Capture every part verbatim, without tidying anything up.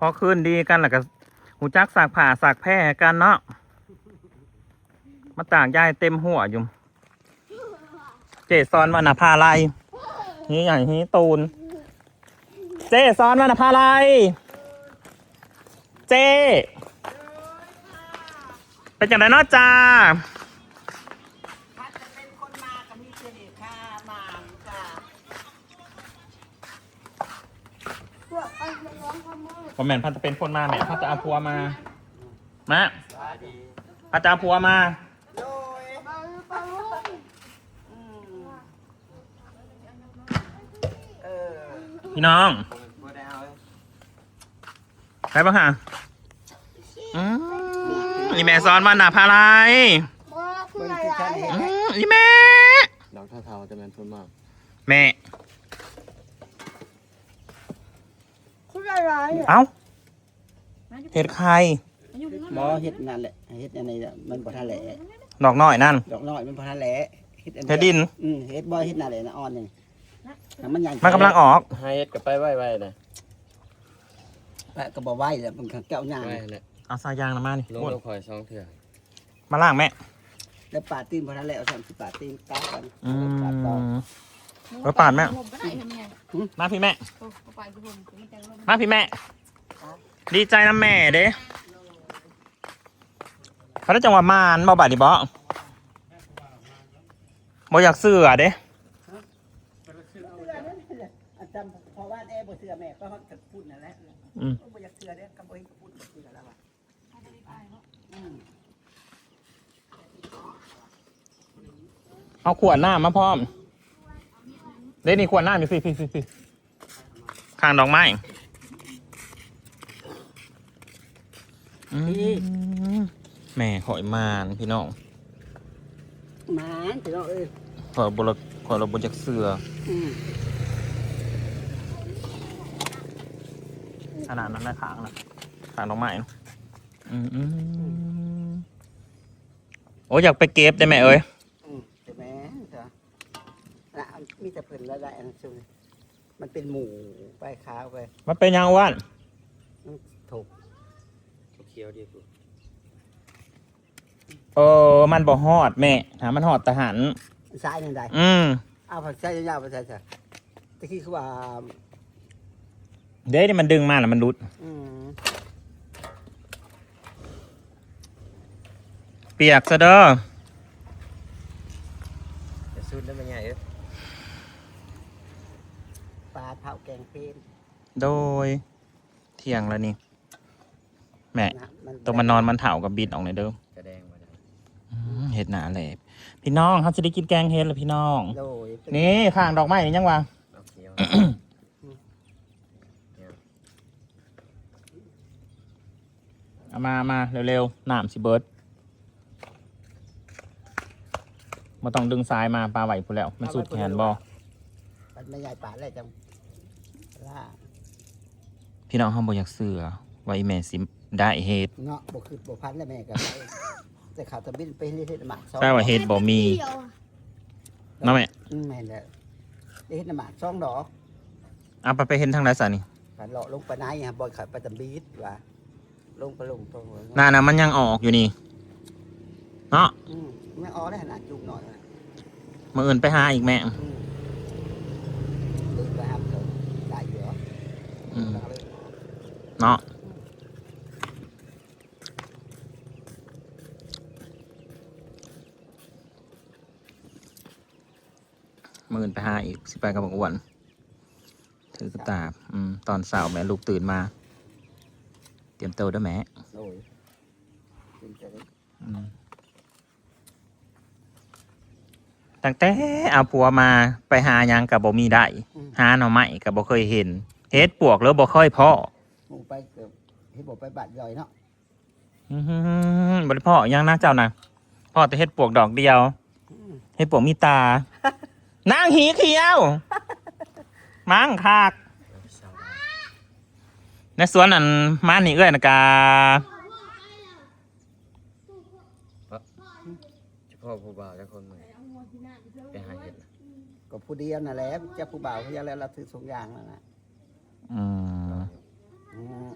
พอคืนดีกันแล้วก็รู้จักซักผ้าซักแพรกันเนาะ มาตากยายเต็มหัวอยู่ เจสอนวรรณภาลัย นี่ใหญ่นี่ตูน เจสอนวรรณภาลัย เจ เป็นจังได๋เนาะจ้า พัดจะเป็นคนมากับมีเสน่ห์ค่ะ มาค่ะ บ่แม่นพัดจะเป็นคนมาแม่ พัดจะเอาผัวมา มา พัดจะเอาผัวมา โดย อืม เออ พี่น้อง บ่ได้เอา ใครบ้างคะ อืม อีแม่สอนวรรณภาลัย บ่คืออะไร อืม อีแม่ ดอกเทาๆ จะแม่นต้นมาก แม่ คืออะไร เอ้า เห็ดไข่ บ่ เห็ดนั่นแหละ เห็ดอันนี้น่ะ มันบ่ทันแหละ ดอกน้อยนั่น ดอกน้อยมันบ่ทันแหละ เห็ดอัน เห็ดดิน อืม เห็ดบ่ เห็ดนั่นแหละนะ อ่อนนี่ มันยัง มันกำลังออก หาเฮ็ดก็ไปไวๆนะ ไปก็บ่ไวแล้ว มันก็แก้วยาง ไวแหละ เอาสายยางน่ะมานี่ ลง โอ้ย ลงคอยสองเทื่อ มาล้างแม่ แล้วปาดตีนพอทันแล้ว เอาสามสิบปาดตีน ปาดก่อน อืม ปาดต่อ เออ ปาดแม่ ผมก็ได้เห็นไง มาพี่แม่ โอ้ เอาไปดูผมมันจะลง มาพี่แม่ ดีใจนำแม่เด้ เขาได้จังหวะมานบ่บาดนี้บ่ บ่อยากเชื่อเด้ อาจารย์เพราะว่าแอร์บ่เชื่อแม่ ไปฮอดกับพุ่นนั่นแหละ อืม บ่อยากเชื่อเด้ กับบ่เห็นกับพุ่นบ่เชื่อแล้วว่ะ อืม เอาขวดน้ำมาพร้อม เด้นี่ขวดน้ำอยู่พี่ พี่ พี่ พี่ ข้างดอกไม้ อืม แม่ข่อยมานพี่น้อง มานพี่น้องเอ้ย ข่อยบ่ละ ข่อยละบ่จักเชื่อ อืม ขนาดนั้นนะ ข้างนะ ข้างดอกไม้นะ อืม อืม โอ้ย อยากไปเก็บได้แม่เอ้ย อืม แต่แม่จ้ะ น่ะ มีแต่เพิ่นละได้อันนั้นซุม มันเป็นหมูไปขาวไป มันเป็นหยังอ้วน มันถก เขียวดีกู เออ มันบ่ฮอดแม่ หามันฮอดแต่หั้น สายนั่นใด อืม เอาผักใส่ยาวๆ ไปใส่ซะ ตะกี้คือว่า เด้ นี่มันดึงมาแล้วมันหลุด อืม เปียกซะเด้อ จะสุดแล้วแม่ใหญ่เอ้ย ปลาเผาแกงเปน โดย เที่ยงแล้วนี่ แม่ นะ มัน ต้องมานอนมันเฒ่ากับบิดออกหน่อยเด้อ กระแดงมาได้ อืม เห็ดหนาแหลบ พี่น้อง เฮาสิได้กินแกงเห็ดแล้วพี่น้อง โดย นี่ ข้างดอกไม้นี่ยังวะ เอาเขียว เอามา มา เร็วๆ น้ำสิเบิด บ่ต้องดึงสายมา ปลาไหวพู้นแล้ว มันสุดแขนบ่ มันไม่ใหญ่ปานแล้วจังล่า พี่น้องเฮาบ่อยากเชื่อว่าอีแม่สิได้เห็ด เนาะ บ่คิดบ่ฝันแล้วแม่ก็ไป แต่เขาตะบินไปเฮ็ดหมากซอง แปลว่าเห็ดบ่มี เนาะแม่ อืม แม่นแล้ว ได้เฮ็ดหมากซองดอก เอาไป ไปเห็นทางใดซะนี่ ไปเลาะลงไปในฮะ บ่อนเขาไปตะบิดว่ะ ลงไปลงตรงเลย นั่นน่ะ มันยังออกอยู่นี่ เนาะ อืม มันออกได้ขนาดจุ่มหน่อยนะ มื้ออื่นไปหาอีกแม่ อืม ดึงไปครับเถอะ ได้อยู่เหรอ อืม แล้วก็เลย เนาะ มื้ออื่นไปหาอีก สิไปกับบักอ้วน ถือกระตา อืม ตอนเช้าแม่ลูกตื่นมา เตรียมตัวเด้อแม่ โอ้ย เป็นใจ อืม ตั้งแต่เอาผัวมา ไปหาหยังก็บ่มีได้ อืม หาหน่อไม้ก็บ่เคยเห็น เห็ดปวกแล้วบ่เคยพ้อ หมู่ไปเกือบ เห็ดบ่ไปบาดย่อยเนาะ อืม บ่ได้พ้อหยังนะเจ้านะ พ้อแต่เห็ดปวกดอกเดียว อืม เห็ดปวกมีตา นางหีเขียว มั้งคัก ในสวนอันมานี่เอื้อยนะกา เฉพาะผู้บ่าวจักคนมื้อไปหาเห็ดน่ะ ก็ผู้เดียวนั่นแหละ จักผู้บ่าวผู้เดียวแล้ว เราถือสองอย่างนั่นน่ะ อืม อืม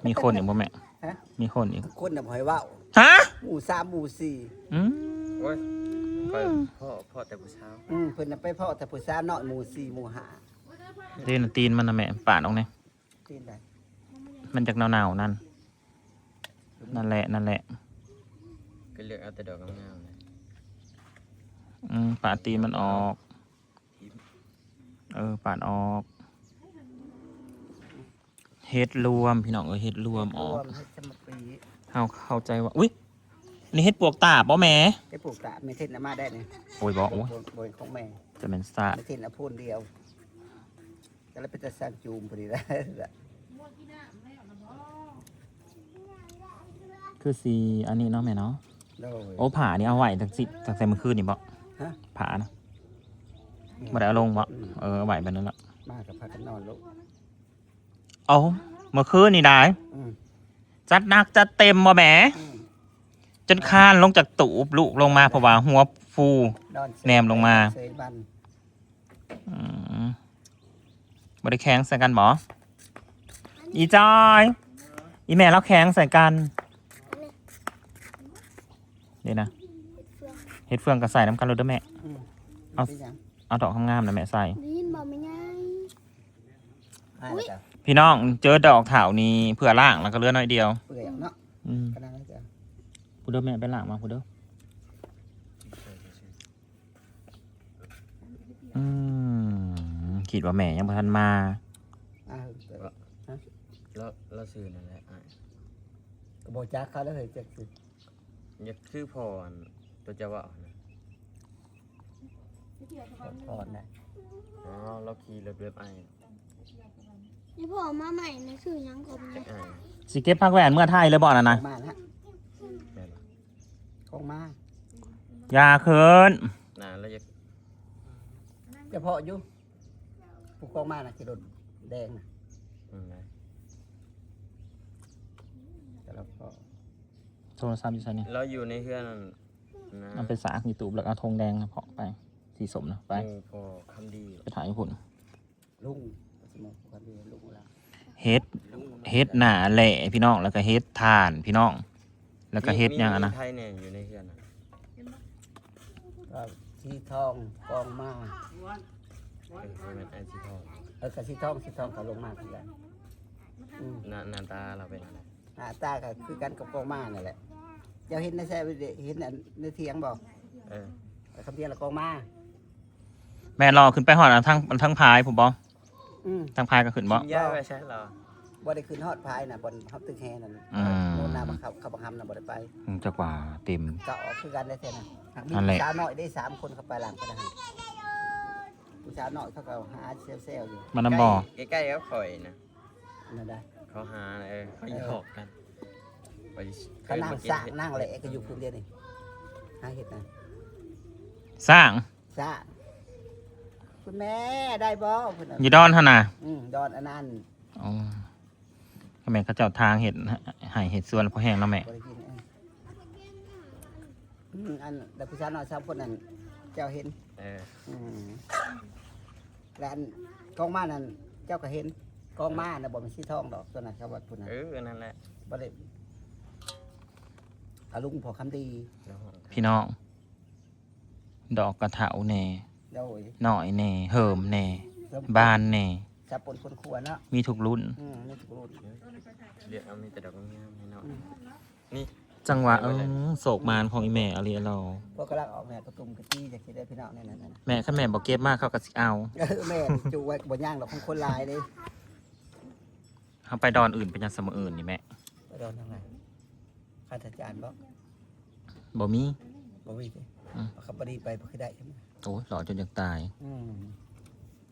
มีคนอีกบ่แม่ ฮะ มีคนอีก คนน่ะบ่ให้เว้า ฮะ หมู่สามหมู่สี่ อืม โอ้ยไปพ่อพ่อแต่ผู้สาว อืมเพิ่นน่ะไปพ้อแต่ผู้สาวน้อยหมู่สี่หมู่ห้า เล่นตีนมันนะแม่ปาดออกเนี่ย ตีนใด มันจากหนาวๆนั่น นั่นแหละนั่นแหละ ก็เลือกเอาแต่ดอกงามๆเลย อืมปาดตีนมันออก เออปาดออก เฮ็ดรวมพี่น้องเอ้ยเฮ็ดรวมออก รวมให้สมปี เฮาเข้าใจว่า อุ๊ย นี่เฮ็ดปวกตาบบ่แม่ ได้ปลูกตาไม่เท่นน่ะมาได้นี่ โอ้ยบ่โอ้ย โบยของแม่ จะเป็นซาด ไม่เท่นน่ะโพนเดียวก็เลยเป็นแต่สร้างจูมพอดีแล้ว คือสีอันนี้เนาะแม่เนาะ โดย โอ้ผ้านี่เอาไว้ตั้งสิตั้งแต่เมื่อคืนนี่บ่ ฮะ ผ้านะบ่ได้เอาลงบ่เออเอาไว้แบบนั้นละ มากับพากันนอนลูก เอาเมื่อคืนนี่ได้ อืม จัดหนักจัดเต็มบ่แหม อืม จนคานลงจากตูบลูกลงมาเพราะว่าหัวฟู นอน แนมลงมา เซยบัน อืมบ่ได้แข้งใส่กันบ่อีจอยอีแม่เราแข้งใส่กันนี่นะเฮ็ดเฟืองก็ใส่น้ำกันเลยเด้อแม่ อืม เอา เป็นหยัง เอาดอกงามๆนะแม่ใส่ ได้ยินบอกไม่ง่าย อ่าแล้วจ้ะ พี่น้องเจอดอกเถานี้เพื่อล้างแล้วก็เหลือน้อยเดียว เปื่อยเนาะ อืม ขนาดนั้นจ้ะ ผู้เด้อแม่ไปล้างมาผู้เด้ออืมคิดว่าแม่ยังบ่ทันมา อ่า แล้วแล้วซื้อนั่นแหละอ้าย ก็บอกจักเขาแล้วเฮ้ยจักคือ อยากซื้อพรตัวจะว่านะ ผ่อนนะ อ๋อเราขี่รถเว็บไอ นี่พ่อมาใหม่นะชื่อหยังก็ไม่ จักไอ สิเก็บผักแหวนเมื่อไทยเลยบ่นั่นนะ มาฮะ แม่นบ่ ของมา อย่าเขิน นานแล้วอยาก เฉพาะอยู่ผู้กองมานะขี่รถแดงนะ อืมนะ แต่เราก็ โทรศัพท์อยู่ใส่นี่ เราอยู่ในเฮือนนั่นนะ มันไปสากยูทูบแล้วเอาธงแดงนะเพาะไปสีสมนะไป หมู่พอคำดี ไปถ่ายญี่ปุ่น ลุงสมองกันดีลุงละ เฮ็ด ลุง เฮ็ดหนาแหล่พี่น้องแล้วก็เฮ็ดถ่านพี่น้อง แล้วก็เฮ็ดหยังอะนะ มีไทยเนี่ยอยู่ในเฮือนน่ะ ก็สีทองกองมา เออมันเป็นไอซีทอง เออกับสีทองสีทองเขาลงมาคือกันอืม หน้าหน้าตาเราเป็นอะไร หน้าตาก็คือกันกับกองมานั่นแหละเจ้าเห็นในแซ่เห็นอันในเถียงบอก เออ คำเทียงละกองมา แม่รอขึ้นไปหอดอันทั้งอันทั้งพายผมบอก อืม ทั้งพายก็ขึ้นบอก กินหญ้าไว้ใช่เหรอ บ่ได้ขึ้นฮอดพายนะบ่อนเฮาตึกแฮนั่น อืม โน่นนาบักเขาเขาบักหำนะบ่ได้ไป อืมจักว่าเต็ม ก็ออกคือกันได้แท้นะหากมี นั่นแหละ ผู้สาวน้อยได้สามคนเข้าไปหลังไปนะฮะผู้สาวน้อยเขาก็หาเซลเซลอยู่ มันนำบอก ใกล้ใกล้ๆกับข่อยนะ นั่นได้ เขาหาเออเขาหยอกกันไป เขานั่งสร้างนั่งแหละก็อยู่คนเดียวนี่หาเห็ดนะ สร้าง สร้างคุณแม่ได้บ่คุณน่ะ อยู่ดอนหั่นน่ะ อืมดอนอันนั้น อ๋อก็แม่นเขาเจ้าทางเฮ็ดให้เฮ็ดสวนพอแห้งเนาะแม่ บ่ได้กินเอออืมอันแต่ผู้สาวน้อยสามคนนั้นเจ้าเห็น เออ อืมและอันกองมานั่นเจ้าก็เห็นกองมานะบ่เป็นสีทองดอกตัวนั้นเขาว่าคุณนะ เออนั่นแหละ บ่ได้อาลุงพอคำดี แล้ว พี่น้อง ดอกกระเถาแหน่ โดย หน่อยแหน่เหิมแหน่บานแหน่ สาปนคนครัวเนาะ มีทุกรุ่น อืมนี่ทุกรุ่น เรียกเอามีแต่ดอกงามๆให้น้อง อืม นี่ จังหวะเออโศกมานของอีแม่อะไรเรา พวกกำลังออกแม่กระตุ้มกระตี้จะคิดได้พี่น้องเนี่ยนั่นน่ะ แม่คันแม่บอกเก็บมากเขาก็สิเอา เออแม่จูไว้บ่ย่างหรอกของคนหลายเลย เขาไปดอนอื่นไปยังสมออื่นนี่แม่ ไปดอนทางไหนข้าราชการบ่ บ่มี บ่มีสิ อืม เขาบ่ได้ไปบ่คือได้ใช่ไหม โอ้ยหล่อจนอยากตาย อืม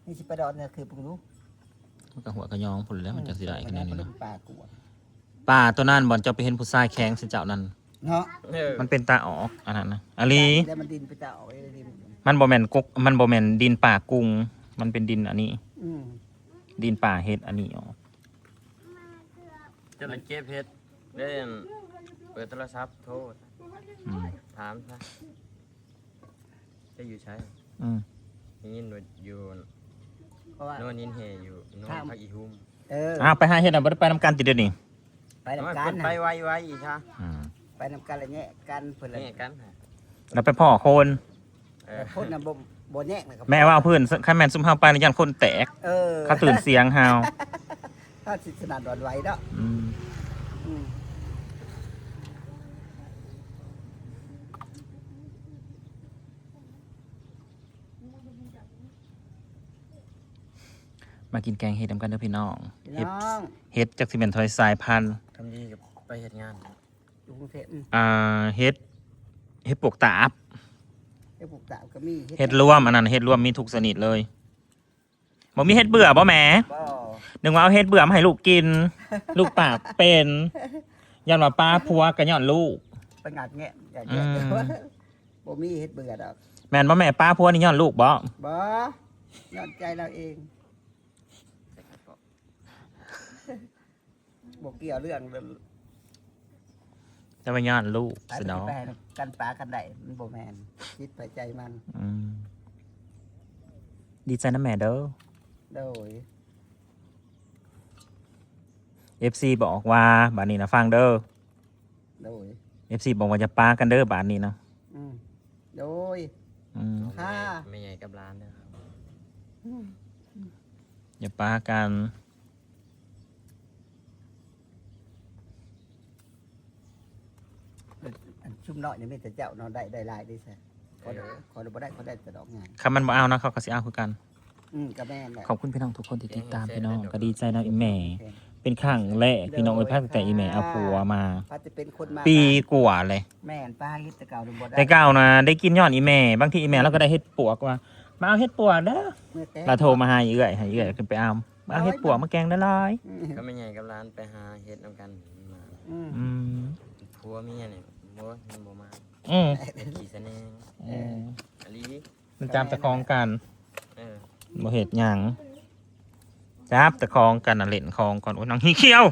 นี่สิไปดอนเนี่ยคือปึงรู้ มันก็หัวกระยองผุนแล้วมันจะสิได้ขนาดนี้ มั เนาะ เป็นป่ากวด ป่าตัวนั้นบ่อนเจ้าไปเห็นผู้ชายแข้งสิเจ้านั้น เนาะ เออ มันเป็นตาออกอันนั้นนะอลี แล้วมันดินไปจะออกไอ้ดิน มันบ่แม่นกกมันบ่แม่นดินป่ากุง มันเป็นดินอันนี้ อืม ดินป่าเฮ็ดอันนี้ออก จะไปเก็บเห็ดได้เปิดโทรศัพท์โทร อืม ถามซะจะอยู่ใช้ อืม ได้ยินว่าอยู่ เพราะว่า นอนยินเฮอยู่นอน ถาม พักอีหุ่ม เออ อ้าว ไปหาเฮ็ดน่ะ บ่ได้ไปนำกันติเดี๋ยวนี้ ไปนำกัน เพิ่นไปไวๆอีกฮะ อืม ไปนำกันแล้วแยกกันเพิ่นละ แยกกันฮะ แล้วไปพ้อคน เออ แต่คนน่ะบ่ บ่แยกนะครับ แม่ว่าเพิ่น คันแม่นซุมเฮาไปนี่ย่านคนแตก เออ เขาตื่นเสียงเฮา ถ้าสิสนั่นหวั่นไหวเนาะ อืม อืม มากินแกงเห็ดนำกันเด้อพี่น้อง พี่น้อง เห็ด เห็ดจักสิแม่นเท่าใดสายพันธุ์ ทำดีกับไปเฮ็ดงาน อยู่กรุงเทพฯ อืม อ่า เห็ด เห็ดปวกตาบ เห็ดปวกตาบก็มี เห็ดรวม อันนั้นเห็ดรวมมีทุกชนิดเลย บ่มีเห็ดเบื่อบ่แม่ บ่ นึกว่าเอาเห็ดเบื่อมาให้ลูกกิน ลูกปากเป็น ย้อนว่าปาผัวก็ย้อนลูก ไปงัดแงะ อยากแงะ อืม บ่มีเห็ดเบื่อดอก แม่นบ่แม่ ปาผัวนี่ย้อนลูกบ่ บ่ ย้อนใจเราเอง บ่เกี่ยวเรื่อง แต่ว่าย้อนลูก ไป ซะเนาะ ไปกันปากันได้ มันบ่แม่น จิตไปใจมัน อืม ดีใจนำแม่เด้อ โดย เอฟซี บอกว่า บาดนี้นะฟังเด้อ โดย เอฟซี บอกว่าอย่าปากันเด้อบาดนี้นะ อืม โดย อืม ค่ะ แม่ใหญ่กับหลานเด้อครับ อืม อย่าปากัน อันซุมน้อยนี่มีแต่เจ้าเนาะ ได้ ได้หลายเด้ซะ ขอ เออ ขอบ่ได้ ขอได้แต่ดอกงาน คันมันบ่เอานะ เขาก็สิเอาคือกัน อืม ก็แม่นแหละ ขอบคุณพี่น้องทุกคนที่ติดตามพี่น้อง ก็ดีใจนะอีแม่ เป็นครั้งแรกพี่น้องเอ้ย พาตั้งแต่อีแม่เอาผัวมา พาจะเป็นคนมา ปีกว่าเลย แม่น ปาเฮ็ดแต่เก่านี่บ่ได้ แต่เก่านะ ได้กินย้อนอีแม่ บางทีอีแม่เราก็ได้เห็ดปวกว่า มาเอาเห็ดปวกเด้อ เมื่อแต่ เราโทรมาหาเอื้อย ให้เอื้อยขึ้นไปเอา มาเอาเห็ดปวกมาแกงได้หลาย อืม ก็แม่ใหญ่กับหลานไปหาเห็ดนำกันมา อืม อืม ผัวเมียนี่บ่ มันบ่มา อืม เป็นขี้สะแนง เออ อีหลี มันจับแต่ของกัน เออ บ่เฮ็ดหยัง จับแต่ของกันน่ะ เล่นของก่อน โอ้ย นางขี้เขียว